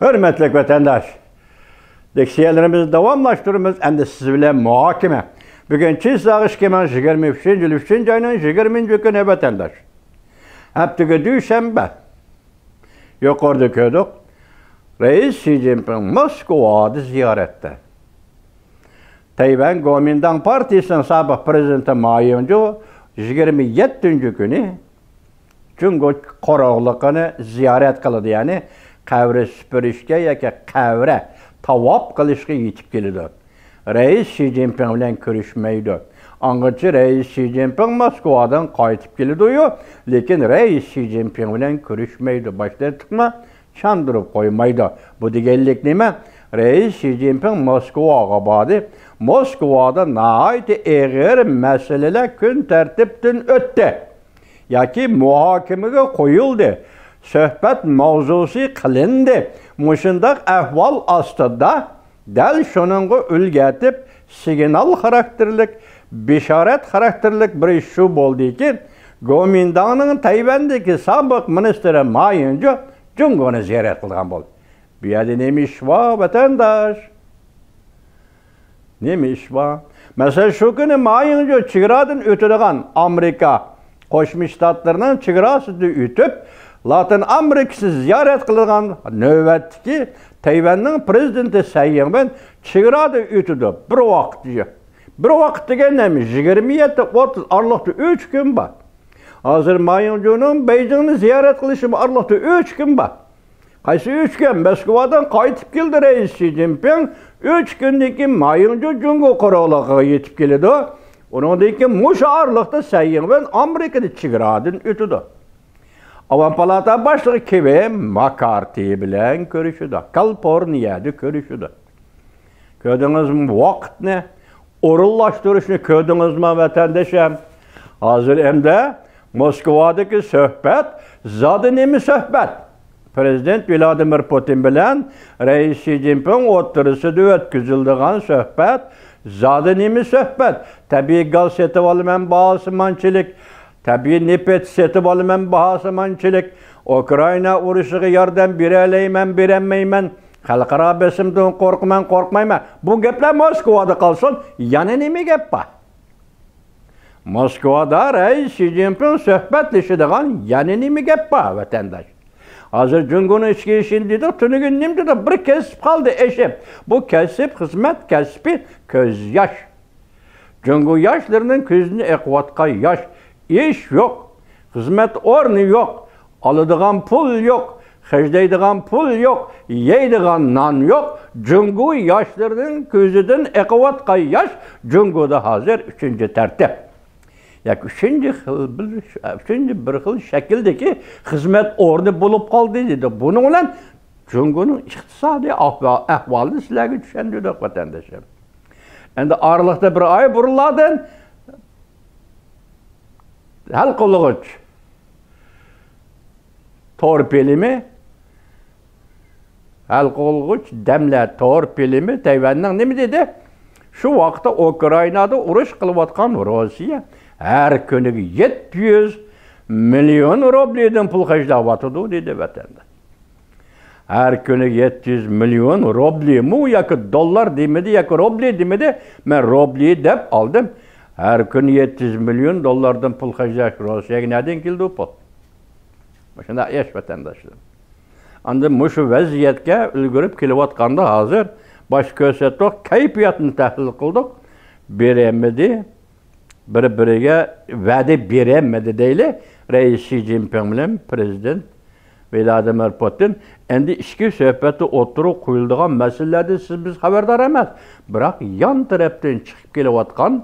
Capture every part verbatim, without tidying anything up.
ھۆرمەتلىك ۋەتەنداش، لېكسىيەلىرىمىزنى داۋاملاشتۇرىمىز. ئەمدى سىز بىلەن مۇھاكىمە. بۈگۈن چىسلاغ ئىككى مىڭ يىگىرمە ئۈچىنچى يىل ئۈچىنچى ئاينىڭ يىگىرمىنچى كۈنى، ۋەتەنداش. ھەپتىگە دۈشەنبە. يۇقىرىدا كۆردۇق. رەئىس شى جىنپىڭ موسكۋادا زىيارەتتە. تەيۋەن گومىنداڭ پارتىيىسىنىڭ سابىق پىرېزىدېنتى ما يىڭجۇ يىگىرمە يەتتىنچى كۈنى جۇڭگو قورۇقلۇقىنى زىيارەت قىلىدۇ، يەنى قەبرە سۈپۈرۈشكە ياكى قەبرە تاۋاپ قىلىشقا يېتىپ كېلىدۇ. رەئىس شى جىنپىڭ بىلەن كۆرۈشمەيدۇ. ئاڭغىچە رەئىس شى جىنپىڭ موسكۋادىن قايتىپ كېلىدۇيۇ، لېكىن رەئىس شى جىنپىڭ بىلەن كۆرۈشمەيدۇ. باشتىن تۇتما چاندۇرۇپ قويمايدۇ. بۇ دېگەنلىك نېمە؟ رەئىس شى جىنپىڭ موسكۋاغا باردى. موسكۋادا ناھايىتى ئېغىر مەسىلىلەر كۈن تەرتىپتىن ئۆتتى ياكى مۇھاكىمىگە قويۇلدى. سۆھبەت ماۋزۇسى قىلىندى. مۇشۇنداق ئەھۋال ئاستىدا دەل شۇنىڭغا ئۈلگە ئېتىپ، سىگنال خاراكتېرلىك، بېشارەت خاراكتېرلىك بىر ئىش شۇ بولدىكى، گومىنداڭنىڭ تەيۋەندىكى سابىق مىنىستىرى ما يىڭجۇ جۇڭگونى زىيارەت قىلغان بولدى. بۇ يەردە نېمە ئىش بار، ۋەتەنداش؟ نېمە ئىش بار؟ مەسىلەن، شۇ كۈنى ما يىڭجۇ چېگرادىن ئۆتىدىغان ئامېرىكا قوشما شتاتلىرىنىڭ چېگراسىدىن ئۆتۈپ، لاتىن ئامېرىكىسىنى زىيارەت قىلىدىغان نۆۋەتتىكى تەيۋەننىڭ پىرېزىدېنتى سەي يىڭۋېن چېگرادىن ئۆتىدۇ. بىر ۋاقىت، بىر ۋاقىت دېگەن نېمە؟ يىگىرمە يەتتە، ئوتتۇز، ئارىلىقتا ئۈچ كۈن بار. ھازىر ما يىڭجۇنىڭ بېيجىڭنى زىيارەت قىلىشى ئارىلىقتا ئۈچ كۈن بار. قايسى ئۈچ كۈن؟ موسكۋادىن قايتىپ كەلدى رەئىس شى جىنپىڭ. ئۈچ كۈندىن كېيىن ما يىڭجۇ جۇڭگو قورۇقلۇقىغا يېتىپ كېلىدۇ. ئۇنىڭدىن كېيىن مۇشۇ ئارىلىقتا سەي يىڭۋېن ئامېرىكىدا چېگرادىن ئۆتىدۇ. ئاۋام پالاتا باشلىقى كېۋىن ماكارتى بىلەن كۆرۈشىدۇ. كالىفورنىيەدە كۆرۈشىدۇ. كۆردىڭىزمۇ ۋاقىتنى؟ ئورۇنلاشتۇرۇشنى كۆردىڭىزمۇ، ۋەتەندىشىم؟ ھازىر ئەمدى موسكۋادىكى سۆھبەت زادى نېمە سۆھبەت؟ پىرېزىدېنت ۋلادىمىر پۇتىن بىلەن رەئىس شى جىنپىڭ ئوتتۇرىسىدا ئۆتكۈزۈلىدىغان سۆھبەت زادى نېمە سۆھبەت؟ تەبىئىي گاز سېتىۋالىمەن، باھاسى مانچىلىك. تەبىئىي نېفىت سېتىۋالىمەن، باھاسى مانچىلىك. ئۇكرائىنا ئۇرۇشىغا ياردەم بېرەلەيمەن، بېرەلمەيمەن. خەلقئارا بېسىمدىن قورقىمەن، قورقمايمەن. بۇ گەپلەر موسكۋادا قالسۇن، يەنە نېمە گەپ بار؟ موسكۋادا رەئىس شى جىنپىڭ سۆھبەتلىشىدىغان يەنە نېمە گەپ بار، ۋەتەنداش؟ ھازىر جۇڭگونىڭ ئىچكى ئىشىنى دېدۇق، تۈنۈگۈن نېمە دېدۇق؟ بىر كەسىپ قالدى ئېشىپ. بۇ كەسىپ، خىزمەت كەسپى كۆز ياش. جۇڭگو ياشلىرىنىڭ كۆزىدىن ئېقىۋاتقان ياش. ئىش يوق، خىزمەت ئورنى يوق، ئالىدىغان پۇل يوق، خەجلەيدىغان پۇل يوق، يەيدىغان نان يوق. جۇڭگو ياشلىرىنىڭ كۆزىدىن ئېقىۋاتقان ياش جۇڭگودا ھازىر ئۈچىنچى تەرتىپ. ياكى ئۈچىنچى خىل بىر، ئۈچىنچى بىر خىل شەكىلدىكى خىزمەت ئورنى بولۇپ قالدى، دېدى. بۇنىڭ بىلەن جۇڭگونىڭ ئىقتىسادىي ئەھۋا-، ئەھۋالىنى سىلەرگە چۈشەندۈردۇق، ۋەتەنداشلىرىم. ئەمدى ئارىلىقتا بىر ئاي بۇرۇنلاردىن ھەل قىلغۇچ تور پىلىمى، ھەل قىلغۇچ دەملەر تور پىلىمى تەيۋەننىڭ نېمە دېدى؟ شۇ ۋاقىتتا ئۇكرائىنادا ئۇرۇش قىلىۋاتقان روسىيە ھەر كۈنىگە يەتتە يۈز مىليون روبلىدىن پۇل خەجلەۋاتىدۇ، دېدى ۋەتەندە. ھەر كۈنى يەتتە يۈز مىليون روبلىمۇ ياكى دوللار دېمىدى، ياكى روبلى دېمىدى، مەن روبلى دەپ ئالدىم. ھەر كۈنى يەتتە يۈز مىليون دوللاردىن پۇل خەجلەش روسىيەگە نەدىن كېلىدۇ پۇل؟ مۇشۇنداق ياش ۋەتەنداشلىرىم. ئاندىن مۇشۇ ۋەزىيەتكە ئۈلگۈرۈپ كېلىۋاتقاندا ھازىر باش كۆرسەتتۇق، كەيپىياتنى تەھلىل قىلدۇق. بېرەلمىدى. بىر-بىرىگە ۋەدە بېرەلمىدى دەيلى، رەئىس شى جىنپىڭ بىلەن پىرېزىدېنت ۋلادىمىر پۇتىن. ئەمدى ئىچكى سۆھبەتتە ئوتتۇرىغا قويۇلىدىغان مەسىلىلەردىن سىز، بىز خەۋەردار ئەمەس. بىراق يان تەرەپتىن چىقىپ كېلىۋاتقان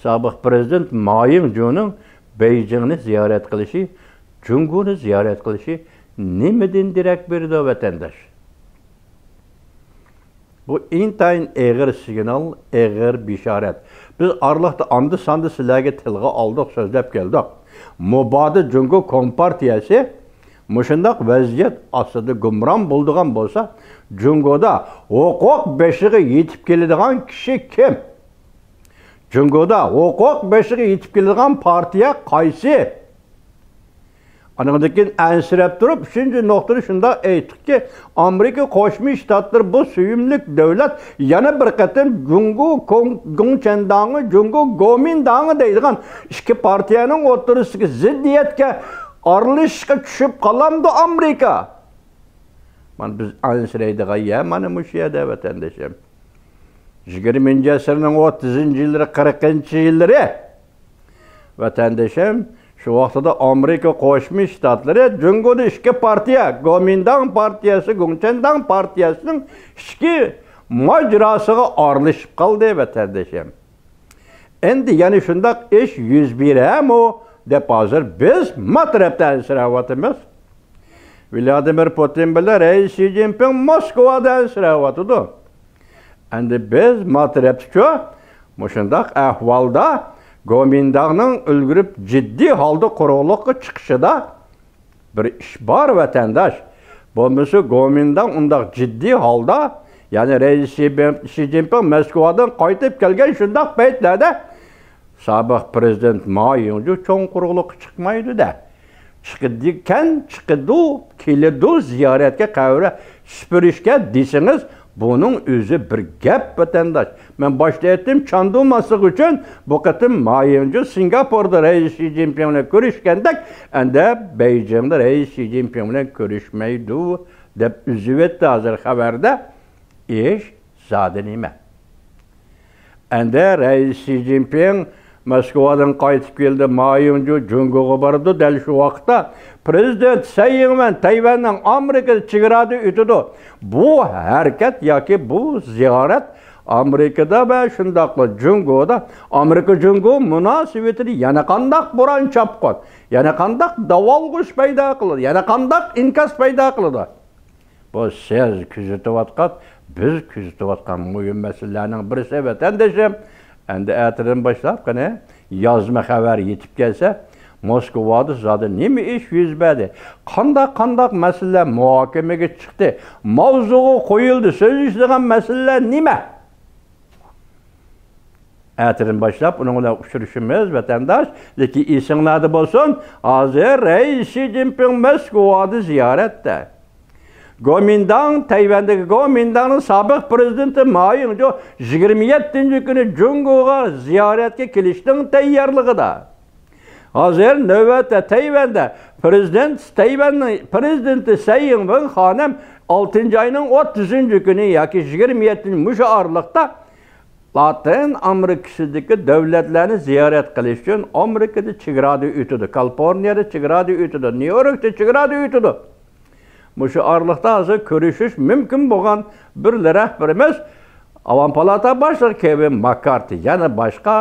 سابىق پىرېزىدېنت ما يىڭجۇنىڭ بېيجىڭنى زىيارەت قىلىشى، جۇڭگونى زىيارەت قىلىشى نېمىدىن دېرەك بېرىدۇ، ۋەتەنداش؟ بۇ ئىنتايىن ئېغىر سىگنال، ئېغىر بېشارەت. بىز ئارىلىقتا ئاندا-ساندا سىلەرگە تىلغا ئالدۇق، سۆزلەپ كەلدۇق. مۇبادا جۇڭگو كومپارتىيەسى مۇشۇنداق ۋەزىيەت ئاستىدا گۇمران بولىدىغان بولسا، جۇڭگودا ھوقۇق بېشىغا يېتىپ كېلىدىغان كىشى كىم؟ جۇڭگودا ھوقۇق بېشىغا يېتىپ كېلىدىغان پارتىيە قايسى؟ ئانىڭدىن كېيىن ئەنسىرەپ تۇرۇپ، ئۈچىنچى نۇقتىدا شۇنداق ئېيتتىكى، ئامېرىكا قوشما شتاتلىرى بۇ سۆيۈملۈك دۆلەت يەنە بىر قېتىم جۇڭگو، كوڭ-، گۇڭچەنداڭى، جۇڭگو گومىنداڭى دەيدىغان ئىككى پارتىيەنىڭ ئوتتۇرىسىدىكى زىددىيەتكە ئارىلىشىشقا چۈشۈپ قالامدۇ ئامېرىكا؟ مانا بىز ئەنسىرەيدىغان يەر مانا مۇشۇ يەردە، ۋەتەندىشىم. يىگىرمىنچى ئەسىرنىڭ ئوتتۇزىنچى يىللىرى، قىرىقىنچى يىللىرى، ۋەتەندىشىم، شۇ ۋاقتىدا ئامېرىكا قوشما شتاتلىرى جۇڭگودا ئىككى پارتىيە، گومىنداڭ پارتىيەسى، گۇڭچەنداڭ پارتىيەسىنىڭ ئىچكى ماجىراسىغا ئارىلىشىپ قالدى، ۋەتەندىشىم. ئەمدى يەنە شۇنداق ئىش يۈز بېرەمۇ دەپ ھازىر بىز ما تەرەپتە ئەنسىرەۋاتىمىز. ۋلادىمىر پۇتىن بىلەن رەئىس شى جىنپىڭ موسكۋادا ئەنسىرەۋاتىدۇ. ئەمدى بىز ما تەرەپتىچۇ مۇشۇنداق ئەھۋالدا گومىنداڭنىڭ ئۈلگۈرۈپ جىددىي ھالدا قۇرۇقلۇققا چىقىشىدا بىر ئىش بار، ۋەتەنداش. بولمىسا گومىنداڭ ئۇنداق جىددىي ھالدا، يەنى رەئىس شى بىن-، شى جىنپىڭ مەسكۇۋادىن قايتىپ كەلگەن شۇنداق پەيتلەردە سابىق پىرېزىدېنت ما يىڭجۇ چوڭ قۇرۇقلۇققا چىقمايدۇ-دە. چىقىدىكەن، چىقىدۇ، كېلىدۇ، زىيارەتكە، قەبرە سۈپۈرۈشكە دېسىڭىز، بۇنىڭ ئۆزى بىر گەپ، ۋەتەنداش. مەن باشتا ئېيتتىم، چاندۇرماسلىق ئۈچۈن بۇ قېتىم ما يىڭجۇ سىنگاپوردا رەئىس شى جىنپىڭ بىلەن كۆرۈشكەندەك، ئەندى بېيجىڭدا رەئىس شى جىنپىڭ بىلەن كۆرۈشمەيدۇ، دەپ ئۈزۈۋەتتى ھازىر خەۋەردە. ئىش زادى نېمە؟ ئەندى رەئىس شى جىنپىڭ مەسكۇۋادىن قايتىپ كېلدى، ما يىڭجۇ جۇڭگوغا بارىدۇ. دەل شۇ ۋاقىتتا پىرېزىدېنت سەي يىڭۋەن تەيۋەننىڭ ئامېرىكىدا چېگرادا ئۆتىدۇ. بۇ ھەرىكەت ياكى بۇ زىيارەت ئامېرىكىدا ۋە شۇنداقلا جۇڭگودا ئامېرىكا جۇڭگو مۇناسىۋىتىنى يەنە قانداق بوران چاپقۇن، يەنە قانداق داۋالغۇش پەيدا قىلىدۇ، يەنە قانداق ئىنكاس پەيدا قىلىدۇ؟ بۇ سىز كۆزىتىۋاتقان، بىز كۆزىتىۋاتقان مۇھىم مەسىلىلەرنىڭ بىرسى، ۋەتەندىشىم. ئەندى ئەتىدىن باشلاپ، قېنى، يازما خەۋەر يېتىپ كەلسە، موسكۋادا زادى نېمە ئىش يۈز بەردى؟ قانداق، قانداق مەسىلىلەر مۇھاكىمىگە چىقتى؟ ماۋزۇغا قويۇلدى، سۆزلىشىدىغان مەسىلىلەر نېمە؟ ئەتىدىن باشلاپ ئۇنىڭ بىلەن ئۇچرىشىمىز، ۋەتەنداش. لېكىن ئېسىڭلاردا بولسۇن، ھازىر رەئىس شى جىنپىڭ مەسكۇۋادا زىيارەتتە. گومىنداڭ، تەيۋەندىكى گومىنداڭنىڭ سابىق پىرېزىدېنتى ما يىڭجۇ يىگىرمە يەتتىنچى كۈنى جۇڭگوغا زىيارەتكە كېلىشنىڭ تەييارلىقىدا. ھازىر نۆۋەتتە تەيۋەندە پىرېزىدېنت، تەيۋەننىڭ پىرېزىدېنتى سەي يىڭۋېن خانىم ئالتىنچى ئاينىڭ ئوتتۇزىنچى كۈنى ياكى يىگىرمە يەتتىنچى، مۇشۇ ئارىلىقتا لاتىن ئامېرىكىسىدىكى دۆلەتلەرنى زىيارەت قىلىش ئۈچۈن ئامېرىكىدا چېگرادا ئۆتىدۇ، كالىفورنىيەدە چېگرادا ئۆتىدۇ، نيۇ يوركتا چېگرادا ئۆتىدۇ. مۇشۇ ئارىلىقتا ھازىر كۆرۈشۈش مۇمكىن بولغان بىر رەھبىرىمىز ئاۋام پالاتا باشلىقى كېۋىن ماككارتى، يەنە باشقا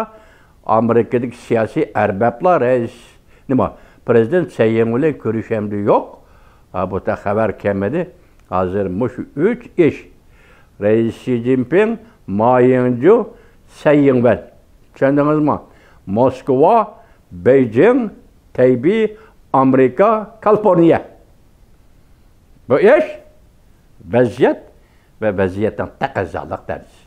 ئامېرىكىدىكى سىياسىي ئەربابلار رەئىس، نېمە، پىرېزىدېنت سەي يىڭ بىلەن كۆرۈشەمدۇ يوق؟ ھا، بۇ تا خەۋەر كەلمىدى. ھازىر مۇشۇ ئۈچ ئىش، رەئىس شى جىنپىڭ، ما يىڭجۇ، سەي يىڭۋەن. چۈشەندىڭىزمۇ؟ موسكۋا، بېيجىڭ، تەيبېي، ئامېرىكا، كالىفورنىيە. بۇ ئىش ۋەزىيەت ۋە ۋەزىيەتنىڭ تەقەززالىق دەرىجىسى.